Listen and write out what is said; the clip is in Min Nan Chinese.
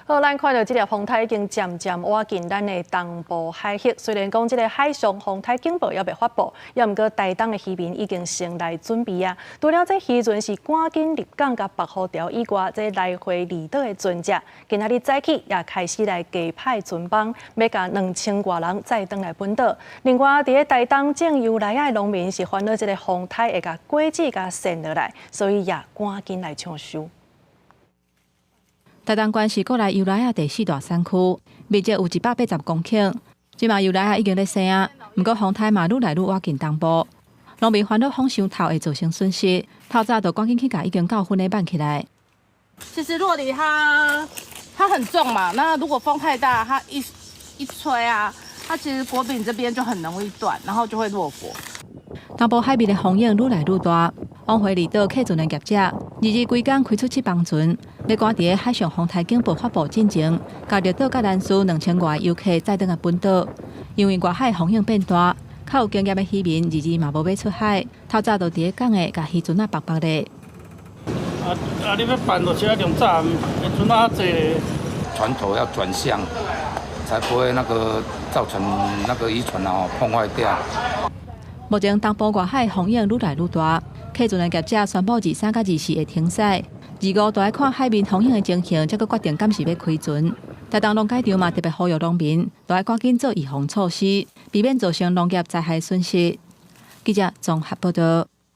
好，咱看著這个風颱已經漸漸倚近咱的東部海域。雖然講這个海上風颱警報猶未發布，猶毋過台東的漁民已經先來準備啊。除了這漁船是趕緊入港佮白虎條以外，這來回離島的船隻，今仔日早起也開始來加派船幫，欲共2000外人載轉來本島。另外，佇咧台東種油梨仔的農民是煩惱這个風颱會共果子共掀落來，所以也趕緊來搶收。台東縣是國內油梨仔第四大產區，面積有180公頃。這馬油梨仔已經咧生啊，毋過風颱嘛愈來愈倚近東部，農民煩惱風傷透會造成損失，透早就趕緊去共已經夠粉的挽起來。其實酪梨它很重嘛，那如果風太大，它一吹啊，它其實果柄這邊就很容易斷，然後就會落果。東部海面的風湧愈來愈大，往回離島客船的業者，日日規工開出七幫船，欲趕佇咧海上風颱警報發布進前，共綠島佮蘭嶼2000外遊客載轉來本島。因為外海風湧變大，較有經驗的漁民日日嘛無欲出海，透早就佇咧港的共漁船仔縛縛咧。啊啊！你欲辦就是愛用早，船仔較濟。船頭要轉向，才不會那個造成那個漁船啊碰壞掉。目前東部外海風湧愈來愈大，客船的業者宣布23佮24會停駛，25就愛看海面風湧的情形，才閣決定敢是欲開船。台東農改場嘛特別呼籲農民，都愛趕緊做預防措施，避免造成農業災害損失。記者綜合報道。